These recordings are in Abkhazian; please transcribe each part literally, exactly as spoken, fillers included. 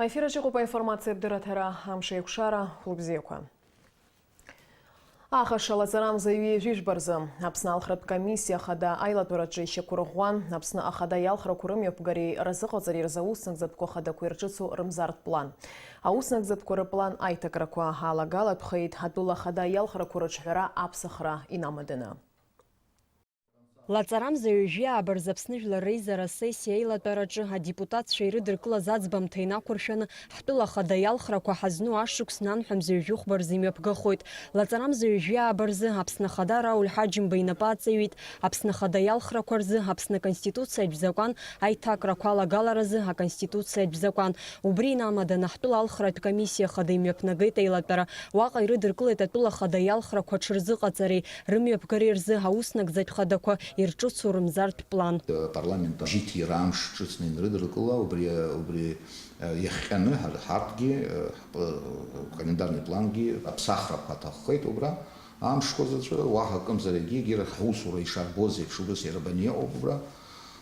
Аефираҿ иҟоуп аинформациатә дырраҭара, амш еиқәшара, хәылбзиақәа. Ааха шалаҵарамза ҩажәи жәба рзы Аԥсны алхратә комиссиа ахада аилатәараҿы ишьақәырӷәӷәан, Аԥсны ахада иалхрақәа рымҩаԥгареи разыҟаҵареи рзы ауснагӡатәқәа ахадақәа ирҿыцу рымзартә план. Ауснагӡатәқәа рыплан аиҭакрақәа алагалатәхеит, атәыла ахада иалхрақәа рыҿҳәара аԥсахра инамаданы. Лаҵарамза ҩажәи ааба рзы Аԥсны Жәлар Реизара асессиа аилатәараҿы адепутатцәа ирыдыркылаз аӡбамҭа инақәыршәаны, ҳтәыла ахада иалхрақәа ҳазну ашықәс нанҳәа мза ҩажәи хәба рзы имҩаԥгахоит. Лаҵарамза ҩажәи ааба рзы Аԥсны Ахада Рауль Ҳаџьымба инапы аҵаҩит, Аԥсны Ахада иалхрақәа рзы Аԥсны Аконституциатә закәан аиҭакрақәа алагаларазы Аконституциатә закәан. Убри инамаданы ҳтәыла алхратә комиссиа ахада имҩаԥнагеит аилатәара. Уаҟа ирыдыркылеит атәыла ахада иалхрақәа аҽырзыҟаҵареи рымҩаԥгареи рзы ауснагӡатә хадақәа ирҿыцу рымзартә план. Апарламент абжьыҭира амш ҿыцны инрыдыркыла, убри, убри, э, иахҟьаны ҳар-, ҳарҭгьы, э, ҳп-, э, календарный плангьы аԥсахрақәа аҭаххеит убра. Амшқәа заҵәы уаҳа акымзаракгьы егьирахь ҳусура ишарбоз еиԥш убас иарбаны иҟоуп убра.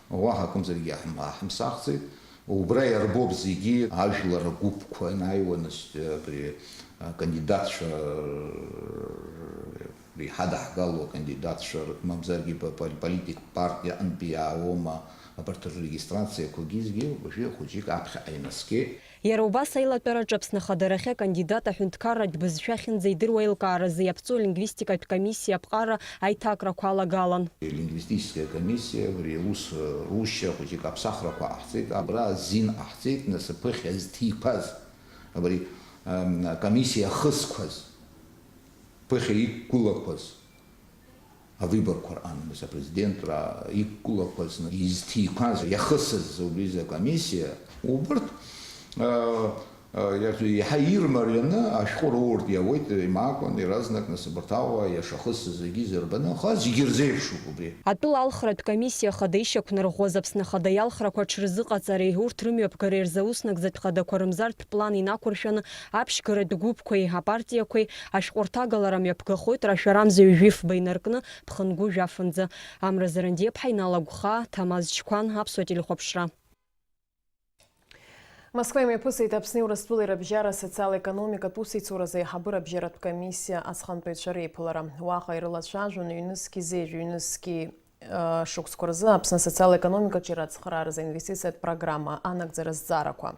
Уаҳа акымзаракгьы аҳм-, аҳмсахӡеит. Убра иарбоуп зегьы, ажәлар агәыԥқәа анааиуа, нас, абри, а, кандидатцәа, реиҳадаҳгало акандидатцәа, мамзаргьы па-, пол-, политик партиа антәи иаауоума, абарҭ ррегистрациақәагьы зегьы уажәы хәыҷык аԥхьаҟа инаскьеит. Иара убас аилатәараҿы Аԥсны ахадарахьы акандидат аҳәынҭқарратә бызшәа ахьынӡаидыруа аилкааразы иаԥҵоу алингвистикатә комиссиа аԥҟара аиҭакрақәа алагалан. Лингвистическая комиссиа абри аус рушьа хәыҷык аԥсахрақәа ҟаҳҵеит, абра азин ҟаҳҵеит, нас аԥыхьа зҭиқәаз, абри, ам, акомиссиа иахысқәаз, ԥыхьа иқәгылақәаз, авыборқәа рҟан, нас апрезидентра иқәгылақәаз, изҭиқәаз, иахысыз убри закомиссиа, убырҭ, а, Иаҳа ирмарианы ашәҟәы роуртә иауеит, имаакәан, иаразнак, нас, абарҭ ауаа иашахысыз зегьы изырбаны, аха зегьы ирзеиԥшуп убри. Атәыла алхратә комиссиа ахада ишьақәнарӷәӷәаз Аԥсны ахада иалхрақәа аҽрызыҟаҵареи урҭ рымҩаԥгареи рзы ауснагӡатә хадақәа рымзартә план инақәыршәаны аԥшьгаратә гәыԥқәеи апартиақәеи ашәҟәырҭагалара мҩаԥгахоит рашәарамза ҩажәи фба инаркны ԥхынгәы жәафынӡа. Амра Зарандиаԥҳа, Инал Агәхаа, Ҭамаз Чқәан, Аԥсуа телехәаԥшра. Москва имҩаԥысит Аԥсни Урыстәылеи рыбжьара асоциал-економикатә усеицуразы аиҳабыра абжьаратә комиссиа азхантәаҩцәа реиԥылара. Уаҟа ирылацәажәон ҩнызқьи зежә, ҩнызқьи, э, шықәсқәа рзы Аԥсны асоциал-економикаҿы ацхрааразы аинвестициатә программа анагӡара зҵаарақәа.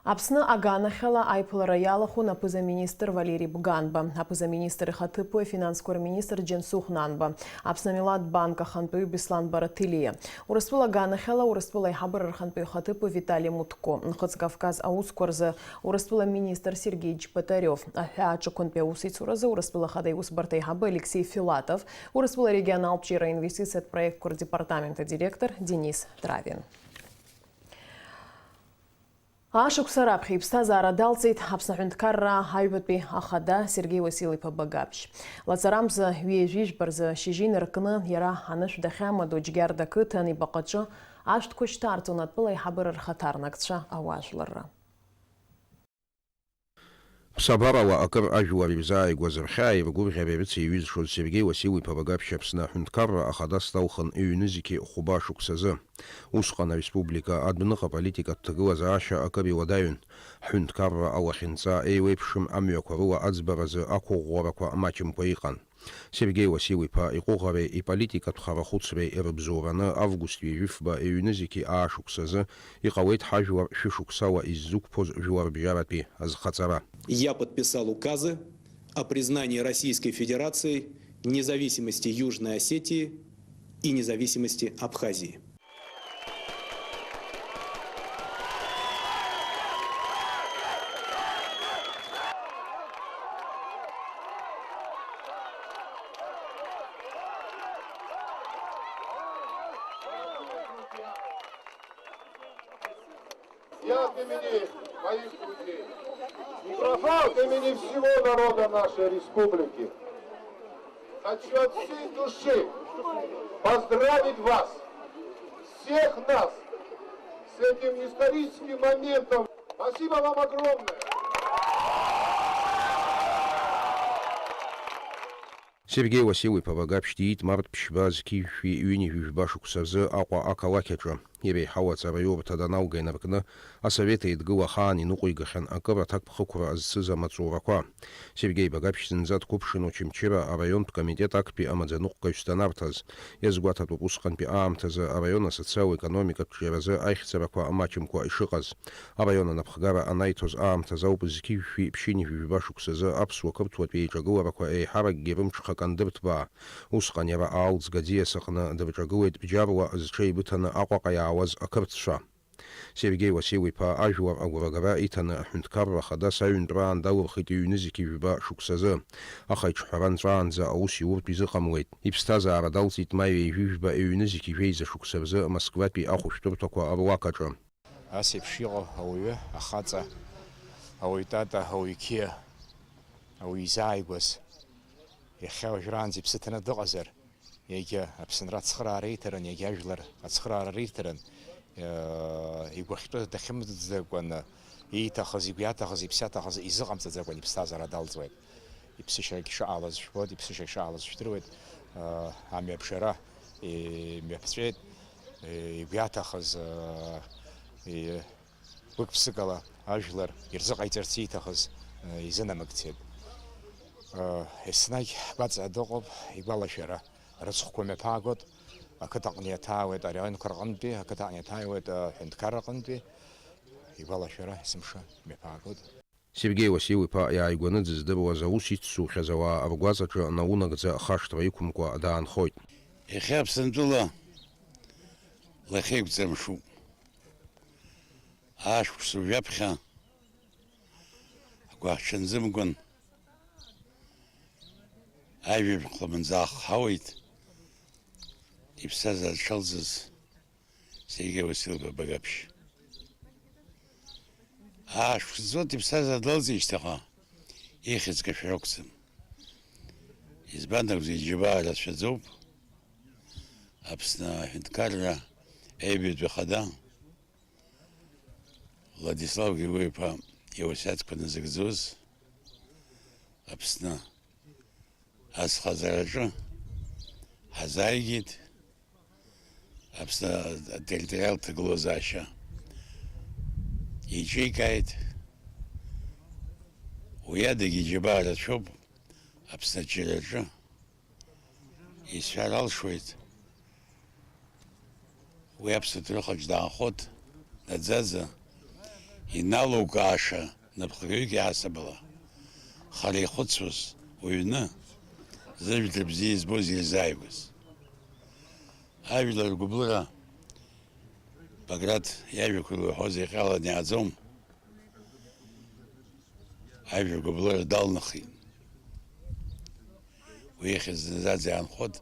Аԥсны аганахьала аиԥылара иалахәын аԥыза-министр Валери Бганба, аԥыза-министр ихаҭыԥуаҩ афинансқәа рминистр Џьансыхә Нанба, Аԥсны амилаҭ банк ахантәаҩы Беслан Бараҭелиа. Урыстәыла аганахьала Урыстәыла аиҳабыра рхантәаҩы ихаҭыԥуаҩ Витали Мутко, Нхыҵ Кавказ аусқәа рзы Урыстәыла аминистр Сергеи Џьпатариов, аҳәаа аҿықәантәи аусеицуразы Урыстәыла Ахада Иусбарҭа аиҳабы Алексеи Филатов, Урыстәыла арегионалтә џьара аинвестициатә проектқәа рдепартамент адиректор Денис Травин. Ашықәса раԥхьа иԥсҭазаара далҵит Аԥсны аҳәынҭқарра аҩбатәи ахада Сергеи Уасил-иԥа Багаԥшь. Лаҵарамза ҩажәи жәба рзы шьыжьы инаркны иара анышә дахьамадоу Џьгьарда ақыҭан ибаҟаҿы ашәҭқәа шьҭарҵон атәыла аиҳабыра рхаҭарнакцәа ауаажәларра. Ԥсабарала акыр ажәлар ирзааигәаз рхьааи ргәырӷьареи рыцеиҩызшоз Сергеи Уасил-иԥа Багаԥшь Аԥсны аҳәынҭқарра ахадас далхын ҩнызқьи хәба шықәсазы. Усҟан ареспублика адәныҟа политикатә ҭагылазаашьа акыр иуадаҩын. Ҳҳәынҭқарра алахьынҵа еиуеиԥшым амҩақәа рыла аӡбаразы ақәыӷәӷәарақәа маҷымкәа иҟан. Сергеи Уасил-иԥа иҟәыӷареи иполитикатә харахәыцреи ирыбзоураны август ҩажәи фба ҩнызқьи аа шықәсазы иҟалеит ҳажәлар шәышықәсала иззықәԥоз жәларбжьаратәи азхаҵара. Я подписал указы о признании Российской Федерации независимости Южной Осетии и независимости Абхазии. Я от имени моих людей, микрофон, от имени всего народа нашей республики хочу от всей души поздравить вас, всех нас, с этим историческим моментом. Спасибо вам огромное! Сергеи Уасил-иԥа Багаԥшь диит март ԥшьба зқьи жәшәи ҩынҩажәи жәба шықәса рзы Аҟәа ақалақь аҿы. Иреиҳау аҵараиурҭа даналга инаркны, асовет еидгыла ахаан иныҟәигахьан акыр аҭакԥхықәра зцыз амаҵурақәа. Сергеи Багаԥшь зынӡа дқәыԥшын Очамчыра араионтә комитет актәи амаӡаныҟәгаҩс данарҭаз. Иазгәаҭатәуп усҟантәи аамҭазы араион асоциал-економикатә ҿиаразы аихьӡарақәа маҷымкәа ишыҟаз. Араион анапхгара анаиҭоз аамҭазы ауп зқьи жәшәи ԥшьынҩажәи жәба шықәсазы аԥсуа-қырҭуатәи еиҿагыларақәа еиҳаракгьы рымҽхак андырҭбаа. Усҟан иара аалӡга аӡиас аҟны дырҿагылеит бџьарла зҽеибыҭаны Аҟәаҟа иаауаз ақырҭцәа. Сергеи Уасил-иԥа ажәлар агәрагара иҭаны аҳәынҭқарра хадас аҩынтәраан далырхит ҩ-нызқьи жәба шықәсазы, аха иҿҳәара нҵәаанӡа аус иуртә изыҟамлеит. Иԥсҭазаара далҵит ма ҩажәи жәба ҩ-нызқьи жәеиза шықәса рзы Москватәи ахәышәтәырҭақәа руак аҿы. Ас еиԥш иҟоу ауаҩы, ахаҵа, ауаҩ тата, ауаҩ қьиа, ауаҩ изааигәаз, иахьа уажәраанӡа иԥсы ҭаны дыҟазар, иагьа Аԥсынра ацхыраара иҭарын, иагьа ажәлар ацхыраара риҭарын, э, игәахьтәы дахьымӡакәаны, ииҭахыз, игәы иаҭахыз, иԥсы иаҭахыз изыҟамҵаӡакәан иԥсҭазаара далҵуеит. Иԥсышьагь шыҟалаз жәбоит, иԥсышьагь шыҟалаз жәдыруеит, э, амҩабжара имҩаԥҵәеит, э, игәы иаҭахыз, э, и-, гәык-ԥсыкала ажәлар ирзыҟаиҵарц ииҭахыз, э, изынамыгӡеит. Э, еснагь ҳгәаҵа дыҟоуп игәалашәара. Рыцхәқәа мҩаԥаагоит, ақыҭаҟны иаҭаауеит араионқәа рҟынтәи, ақыҭаҟны иаҭааиуеит аҳәынҭқарра аҟынтәи, игәалашәара есымша мҩаԥаагоит. Сергеи Уасил-иԥа иааигәаны дыздыруаз аус иццухьаз ауаа ргәаҵаҿы наунагӡа хашҭра иқәымкәа даанхоит. Иахьа Аԥсынтәыла лахьеиқәҵамшуп. Ашықәс ҩаԥхьа ҳгәаҳҽанӡымкәан, ажәабжь хлымӡаах ҳауеит, иԥсҭазаара дшалҵыз Сергеи Васил-иԥа Багаԥшь. Аашәхӡоит иԥсҭазаара далҵижьҭеиха, ихьӡ кашәар акәӡам. Избан акәзар, иџьабаа рацәаӡоуп. Аԥсны аҳәынҭқарра аҩбатәи ахада Владислав Григори-иԥа иуасиаҭқәа назыгӡоз Аԥсны азхаҵараҿы ҳазааигеит, Аԥсны атерриториалтә ҭагылазаашьа еиҿикааит. Уи адагьы иџьабаа рацәоуп Аԥсны аҿиараҿы. Исҳәар алшоит, уи аԥсуа ҭоурыхаҿ даанхоит наӡаӡа, иналукааша напхгаҩык иаҳасабала, хара ихәыцуаз уҩны, зыжәдара бзиа избоз ирзааигәаз. Ажәлар ргәыблыра Баграт иажәақәа илҳәоз иҟьаланы иааӡом. Ажәа гәыблыра далнахит. Уи ихьӡ наӡаӡа иаанхоит,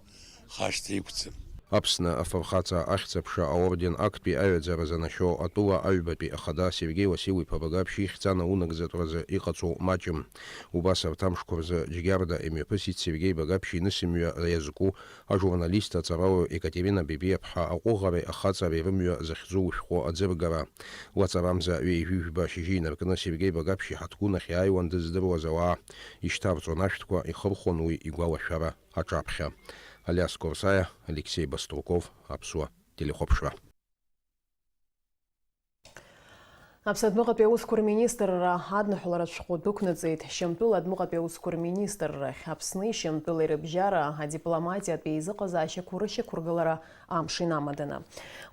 хашҭа иқәӡам. Аԥсны афырхаҵа ахьӡ-аԥша аорден актәи аҩаӡара занашьоу атәыла аҩбатәи ахада Сергеи Уасил-иԥа Багаԥшь ихьӡ анаунагӡатәразы иҟаҵоу маҷым. Убас арҭ амшқәа рзы Џьгьарда имҩаԥысит Сергеи Багаԥшь инысымҩа иазку ажурналист аҵарауаҩ Екатерина Бебиаԥҳа аҟәыӷареи ахаҵареи рымҩа захьӡу ушәҟәы аӡыргара. Лаҵарамза ҩажәи жәба шьыжьы инаркны Сергеи Багаԥшь иҳаҭгәын ахь иааиуан дыздыруаз ауаа. Ишьҭарҵон ашәҭқәа, ихырхәон уи игәалашәара аҿаԥхьа. Алиас Корсаиа, Алексеи Баструков, Аԥсуа телехәаԥшра. Аԥсны адәныҟатәи аусқәа рминистрра адныҳәаларатә шәҟәы дәықәнаҵеит Шьамтәыла адәныҟатәи аусқәа рминистррахь Аԥсни Шьамтәылеи рыбжьара адипломатиатә еизыҟазаашьақәа рышьақәыргылара амш инамаданы.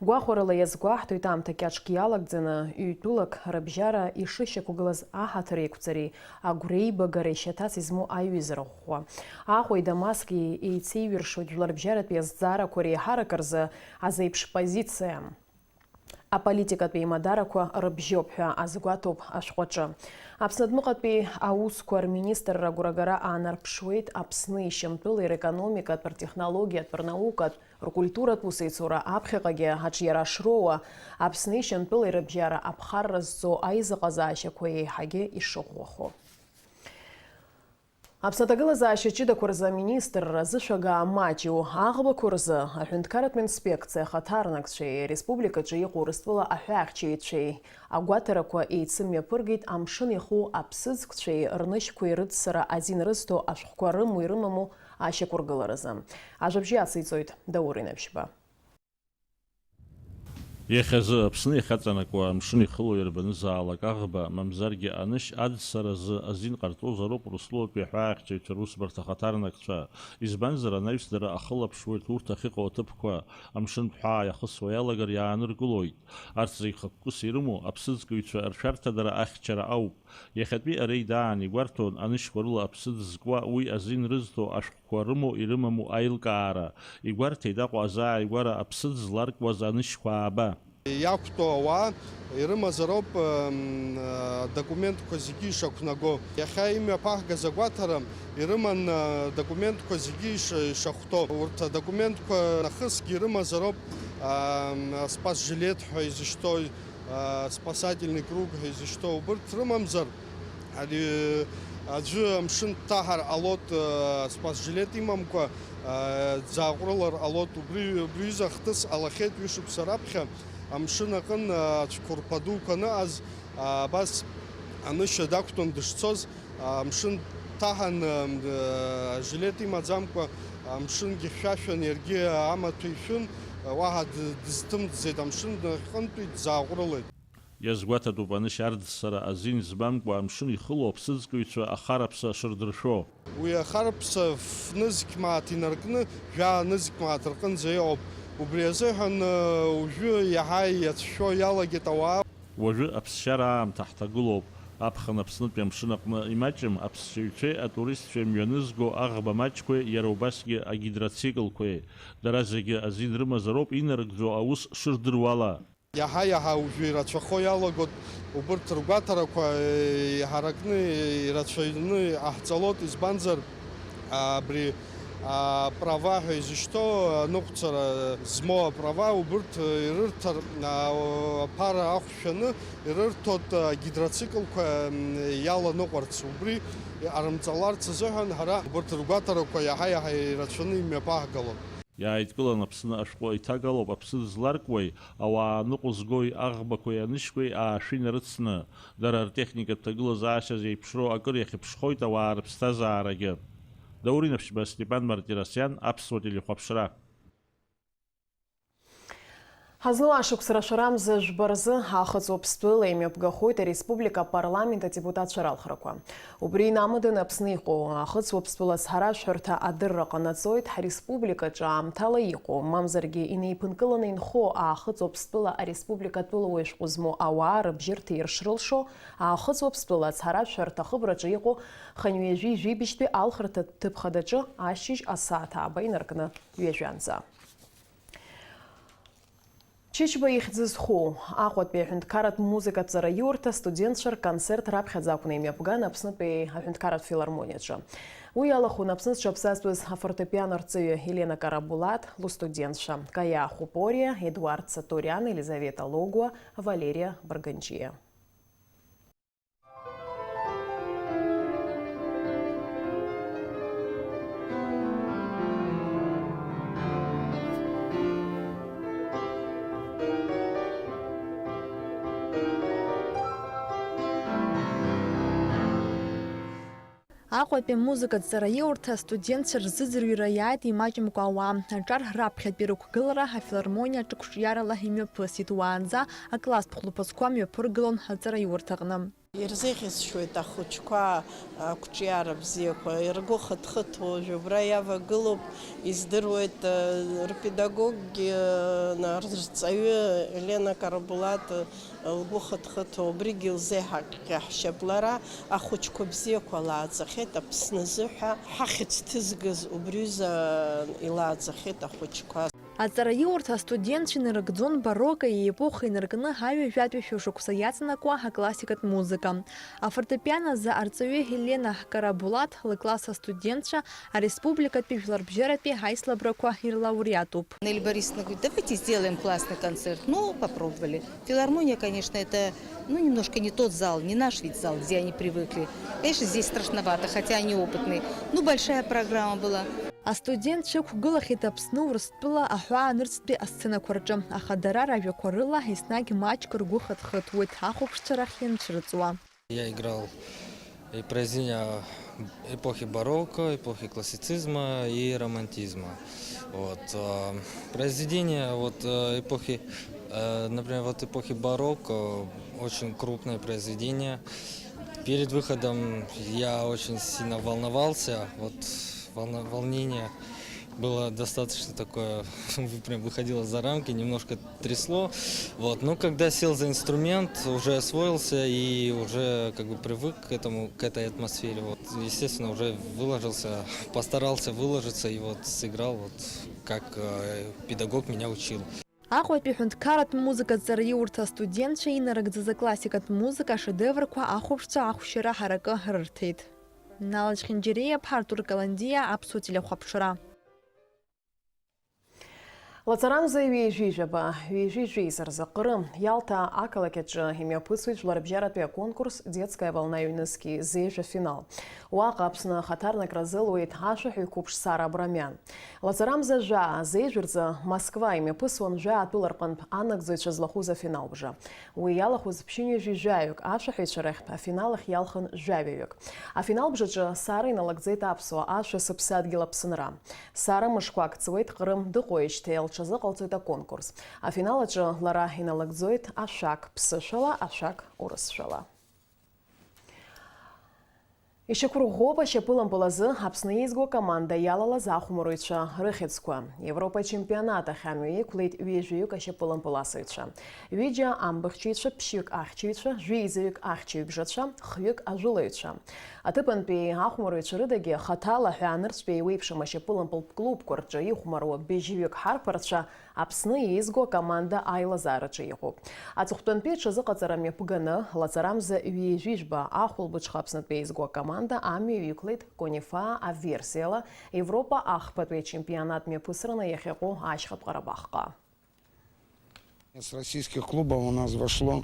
Гәахәарыла иазгәаҳҭоит, аамҭа кьаҿк иалагӡаны, ҩ-тәылак рыбжьара ишышьақәгылаз аҳаҭыр еиқәҵареи агәреибагареи шьаҭас измоу аҩыза рыхәхәа. Аҟәеи Дамаски еицеиҩыршоит жәларбжьаратәи азҵаарақәа реиҳарак рзы азеиԥш позициа. Аполитикатә еимадарақәа рыбжьоуп ҳәа азгәаҭоуп ашәҟәаҿы. Аԥсны адәныҟатәи аусқәа рминистрра агәрагара аанарԥшуеит Аԥсни Шьамтәылеи рекономикатә, ртехнологиатә, рнаукатә, ркультуратә усеицура аԥхьаҟагьы аҿиара шроуа, Аԥсни Шьамтәылеи рыбжьара аԥхарра зҵоу аизыҟазаашьақәа еиҳагьы ишыӷәӷәахо. Аԥсны аҭагылазаашьа ҷыдақәа рзы аминистрра зышәагаа маҷу аӷбақәа рзы аҳәынҭқарратә инспекциа ахаҭарнакцәеи ареспубликаҿы иҟоу Урыстәыла аҳәаахьчаҩцәеи агәаҭарақәа еицымҩаԥыргеит амшын иаху аԥсыӡкцәеи рнышьқәеи рыццара азин рызҭо ашәҟәқәа рымоу ирымаму ашьақәыргыларазы. Ажәабжь иациҵоит Даур Инабжьба. Иахьазы Аԥсны иахьаҵанакуа амшын ихыло иарбанызаалак аӷба, мамзаргьы анышь адсаразы азин ҟарҵозароуп Урыстәылатәи аҳәаахьчаҩцәа русбарҭа ахаҭарнакцәа, избанзар, анаҩс дара ахылаԥшуеит урҭ ахьыҟоу аҭыԥқәа, амшынтә ҳәаа иахысуа иалагар иааныркылоит. Арҭ зегь хықәкыс ирымоу аԥсыӡкыҩцәа ршәарҭадара ахьчара ауп. Иахьатәи ареид аан игәарҭон анышьқәа рыла аԥсыӡ зкуа, уи азин рызҭо ашәҟәқәа рымоу ирымаму аилкаара. Игәарҭеит Аҟәа азааигәара аԥсыӡ зларкуаз анышьқәа ааба. Иақәтәоу ауаа ирымазароуп, м, адокументқәа зегьы ишақәнаго. Иахьа имҩаԥаҳгаз агәаҭара ирыман, а, адокументқәа зегьы иша-, ишахәҭоу. Урҭ адокументқәа нахысгьы ирымазароуп, а, м, аспасжилет ҳәа изышьҭоу, а, спасательный круг ҳәа изышьҭоу. Убырҭ рымамзар, ари аӡәы амшын дҭаҳар ҟалоит, а, спасжилет имамкәа, а, дзааҟәрылар ҟалоит. Убри, убри аҩыза ахҭыс ҟалахьеит ҩышықәса раԥхьа. Амшын аҟын, а, ацәқәырԥа дуқәа аныҟаз, а, абас анышьа дақәтәан дышцоз, а, амшын дҭаҳан, а, м, а, жилет имаӡамкәа, амшынгьы хьшәашәан, иаргьы амаҭәа ишәын, а, уаҳа д-, дызҭымҵӡеит, амшын аҟынтәи дзааҟәрылеит. Иазгәаҭатәуп анышь ардсара азин змамкәа амшын ихылоу аԥсыӡкыҩцәа ахараԥса шырдыршәо. Уи ахараԥса ф-нызқь мааҭ инаркны жәаа-нызқь мааҭ рҟынӡа иҟоуп. Убри азыҳәан, уажәы иаҳа иацәшәо иалагеит ауаа. Уажәы аԥсшьара аамҭа ҳҭагылоуп. Аԥхын Аԥснытәи амшын аҟны имаҷым аԥсшьаҩцәеи атуристцәеи мҩанызго аӷба маҷқәеи иара убасгьы агидроциклқәеи. Дара зегьы азин рымазароуп инарыгӡо аус шырдыруала. Иаҳа-иаҳа уажәы ирацәахо иалагоит убырҭ ргәаҭарақәа, еиҳаракны ирацәаҩны иҟаҳҵалоит, избанзар, абри, апрова ҳәа изышьҭоу, аныҟәцара змоу апрова убырҭ ирырҭар, а, аԥара ахәшәаны ирырҭоит, агидроциклқәа, м, иаланыҟәарц. Убри иҟарымҵаларц азыҳәан ҳара убырҭ ргәаҭарақәа иаҳа-иаҳа ирацәаны имҩаԥаҳгалоит. Иааидкылан Аԥсны ашәҟәы иҭагалоуп аԥсыӡ зларкуеи, ауаа ныҟәызгои, аӷбақәеи анышьқәеи аашәы инарыцны. Дара ртехникатә ҭагылазаашьа зеиԥшроу акыр иахьыԥшхоит ауаа рыԥсҭазаарагьы. Даур Инаԥшьба, Степан Мартиросиан, Аԥсуа телехәаԥшра. Ҳазну ашықәс рашәарамза жәба рзы Аахыҵ Уаԥстәыла имҩаԥгахоит ареспублика апарламент адепутатцәа ралхрақәа. Убри инамаданы Аԥсны иҟоу Аахыҵ Уаԥстәыла ацҳаражәҳәарҭа адырра ҟанаҵоит ҳреспубликаҿы аамҭала иҟоу, мамзаргьы инеиԥынкыланы инхо Аахыҵ Уаԥстәыла ареспублика атәылауаҩ шәҟәы змоу ауаа рыбжьы рҭир шрылшо, Аахыҵ Уаԥстәыла ацҳаражәҳәарҭа ахыбраҿы иҟоу хынҩажәи жәибжьтәи алхырҭатә ҭыԥ хадаҿы ашьыжь асааҭ ааба инаркны ҩажәанӡа. Чычба ихьӡ зху Аҟәатәи аҳәынҭқарратә музыкатә ҵараиурҭа астудентцәа рконцерт раԥхьаӡа акәны имҩаԥган Аԥснытәи аҳәынҭқарратә филармониаҿы. Уи иалахәын Аԥсны зҽаԥсазтәыз афортепиано арҵаҩы Елена Карабулат лыстудентцәа Каиа Хәыпориа, Едуард Сатуриан, Елизавета Логуа, Валериа Барганџьиа. Аҟәатәи амузыкатә ҵараиурҭа астудентцәа рзыӡырҩра иааит имаҷымкәа ауаа. Аҿар раԥхьатәи рықәгылара афилармониа аҿы қәҿиарала имҩаԥысит, уаанӡа акласстә хәылԥазқәа мҩаԥыргылон аҵараиурҭаҟны. Ирзеиӷьасшьоит ахәыҷқәа ақәҿиара бзиақәа, ргәы хыҭхыҭуа уажә убра иавагылоуп, издыруеит, рпедагоггьы, рҵаҩы Елена Карабулат лгәы хыҭхыҭуа, убригьы илзеиҳа-, ҟьаҳшьап. Лара ахәыҷқәа бзиақәа лааӡахьеит Аԥсны азыҳәа, ҳахьӡ ҭызгаз убриазы илааӡахьеит ахәыҷқәа. Аҵараиурҭа астудентцәа инарыгӡон барокко епоха инаркны ҩажәатәи шәышықәса иаҵанакуа аклассикатә музыка. Афортепиано азы арҵаҩы Елена Карабулат лыкласс астудентцәа ареспубликатәи жәларбжьаратәи аицлабрақәа ирлауреатуп. Нелли Борисовна говорит: «Давайте сделаем классный концерт». Ну, попробовали. Филармония, конечно, это, ну, немножко не тот зал, не наш ведь зал, где они привыкли. Конечно, здесь страшновато, хотя они опытные. Ну, большая программа была. Астудентцәа ықәгылахьеит Аԥсны, Урыстәыла, аҳәаа нырцәтәи асценақәа рҿы, аха дара ражәақәа рыла еснагь маҷк ргәы хыҭхыҭуеит ахәаԥшцәа рахь ианцәырҵуа. Я играл и произведения эпохи барокко, эпохи классицизма и романтизма. Вот, а, произведения вот, э, эпохи Э, Например, вот эпохи барокко, очень крупное произведение. Перед выходом я очень сильно волновался. Вот волна- волнение было достаточно такое, прям выходило за рамки, немножко трясло. Вот. Но когда сел за инструмент, уже освоился и уже как бы привык к этому, к этой атмосфере. Вот. Естественно, уже выложился, постарался выложиться и вот сыграл вот как э, педагог меня учил. Аҟәатәи ҳәынҭқарратә музыкатә ҵараиурҭа астудентцәа инарыгӡаз аклассикатә музыка ашедеврқәа ахәаԥшцәа ахәшьара ҳаракы рырҭеит. Нала Чхинџьариа-иԥҳа Артур Каландиа, Аԥсуа телехәаԥшра. Лаҵарамза ҩажәи жәаба, ҩажәи жәеиза рзы Ҟрым, Иалта ақалақь аҿы имҩаԥысуеит жәларбжьаратәи аконкурс Детская волна ҩнызқьи зежә афинал. Уаҟа Аԥсны ахаҭарнакра азылуеит ашәаҳәаҩ қәыԥш Сара Абрамиан. Лаҵарамза жәаа зежә рзы Москва имҩаԥысуан жәаа атәыла рҟынтә анагӡаҩцәа злахәыз афиналбжа. Уи иалахәыз ԥшьынҩажәи жәаҩык ашәаҳәаҩцәа рахьтә афинал ахь иалхын жәаҩаҩык. Афиналбжаҿы Сара иналагӡеит аԥсуа ашәа Сыԥсадгьыл Аԥсынра. Сара мышқәак ҵуеит Ҟрым дыҟоуижьҭеи лҽазыҟалҵоит аконкурс. Афинал аҿы лара иналагӡоит ашәак ԥсышәала, ашәак урысшәала. Ишьақәырӷәӷәоуп ашьапылампыл азы Аԥсны еизго акоманда иалалаз ахәмарыҩцәа рыхьӡқәа. Европа ачемпионат ахь амҩа иқәлеит ҩажәаҩык ашьапылампыласыҩцәа. Ҩыџьа амбыхьчаҩцәа, ԥшьҩык ахьчаҩцәа, жәеизаҩык ахьчаҩбжацәа, хҩык ажәылаҩцәа. Аҭыԥантәи ахәмарыҩцәа рыдагьы хаҭала ҳәа анырцәтәи еиуеиԥшым ашьапылампылтә клубқәа рҿы ихәмаруа быжьҩык ҳарԥарцәа Аԥсны еизго акоманда аилазаараҿы иҟоуп. Аҵыхәтәантәи аҽазыҟаҵара мҩаԥганы, лаҵарамза ҩажәи жәба ахәылбыҽха Аԥснытәи еизго акоманда амҩа иқәлеит Конифа аверсиала Европа ахԥатәи ачемпионат мҩаԥысраны иахьаҟоу Ашьхатә Ҟарабахҟа. С российских клубов у нас вошло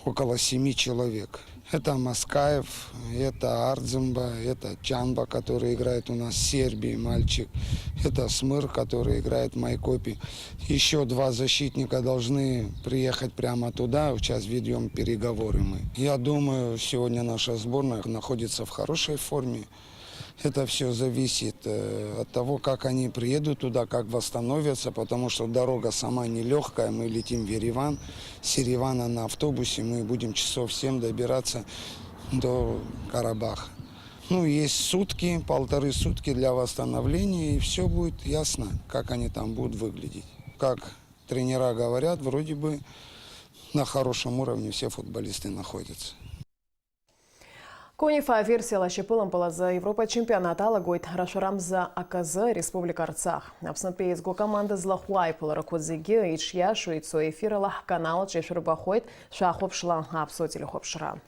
около семи человек. Это Маскаев, это Ардзимба, это Чанба, который играет у нас в Сербии, мальчик. Это Смыр, который играет в Майкопе. Еще два защитника должны приехать прямо туда. Сейчас ведем переговоры мы. Я думаю, сегодня наша сборная находится в хорошей форме. Это все зависит э, от того, как они приедут туда, как восстановятся, потому что дорога сама нелегкая. Мы летим в Ереван, с Еревана на автобусе мы будем часов семь добираться до Карабаха. Ну, есть сутки, полторы сутки для восстановления, и все будет ясно, как они там будут выглядеть. Как тренера говорят, вроде бы на хорошем уровне все футболисты находятся. Конифа аверсиала ашьапылампыл азы Европа ачемпионат алагоит рашәарамза аказы ареспублика Арцах. Аԥснытәи еизго акоманда злахәу аиԥыларақәа зегьы иҽиашоу ицо ефирала ҳканал аҿы ишәырбахоит, шәахәаԥшла Аԥсуа телехәаԥшра.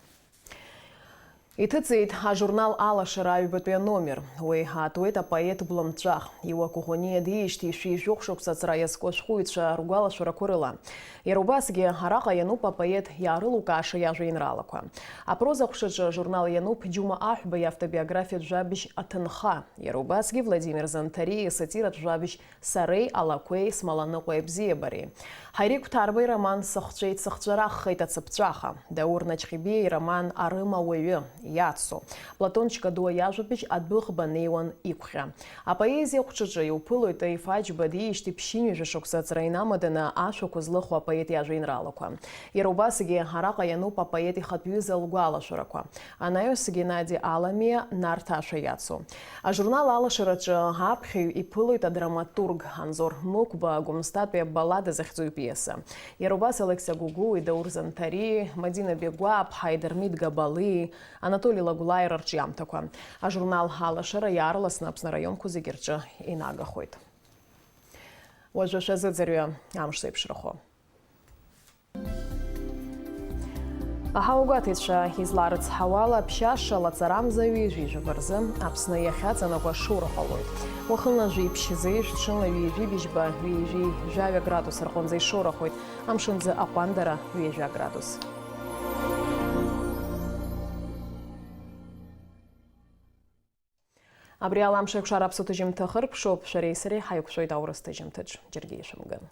Иҭыҵит ажурнал Алашара аҩбатәи аномер. Уи аатуеит апоет Гәлымҵәах. Иуа Коӷониа диижьҭеи шәи жәохә шықәса аҵра иазку ашәҟәыҩҩцәа ргәалашәарақәа рыла. Иара убасгьы араҟа иануп апоет иаарылукааша иажәеинраалақәа. Апроза аҟәшаҿы ажурнал иануп Џьума Аҳәба иавтобиографиатә жәабжь Аҭынха. Иара убасгьы Владимир Занҭариа исатиратә жәабжь Сареи алақәеи смаланыҟәеи абзиабареи. Ҳаири Қәҭарба ироман Сыхҵәеит, сыхҵәараххеит ацыԥҵәаха. Даур Наҷҟьебиа ироман Арым ауаҩы, Иацу. Платон Чкадуа иажәабжь Адәыӷба неиуан иқәҟьа. Апоезиа аҟәшаҿы иуԥылоит Таиф Аџьба диижьҭеи ԥшьынҩажәа шықәса аҵра инамаданы ашәақәа злыху апоет иажәеинраалақәа. Иара убасгьы араҟа иануп апоет ихатә ҩыза лгәалашәарақәа. Анаҩс Геннади Аламиа Нарҭ ашәа иацу. Ажурнал Алашараҿы аԥхьаҩ иԥылоит адраматург Анзор Мықәба Гәымсҭатәи абаллада захьӡу ипиеса. Иара убас Алықьса Гогәуи, Даур Занҭариеи, Мадина Бегәаԥҳаи Дырмит Габалиеи, Анатоли Лагәлаи рырҿиамҭақәа. Ажурнал Алашара иаарласны Аԥсны араионқәа зегьы рҿы инагахоит. Уажәы шәазыӡырҩы амш зеиԥшрахо. Аҳауагәаҭаҩцәа изларыцҳауала, ԥшьаша лаҵарамза ҩажәи жәаба рзы Аԥсны иахьаҵанакуа ашоура ҟалоит. Уахынла жәиԥшь зеижә, ҽынла ҩажәи быжьба, ҩажәи жәаҩа градус рҟынӡа ишоурахоит, амшынӡы аҟәандара ҩажәа градус. Абри ала амш еиқәшара аԥсуа ҭыжьымҭа хыркәшоуп, шәареи сареи ҳаиқәшәоит аурыс ҭыжьымҭаҿ. Џьаргьы ишәымгын.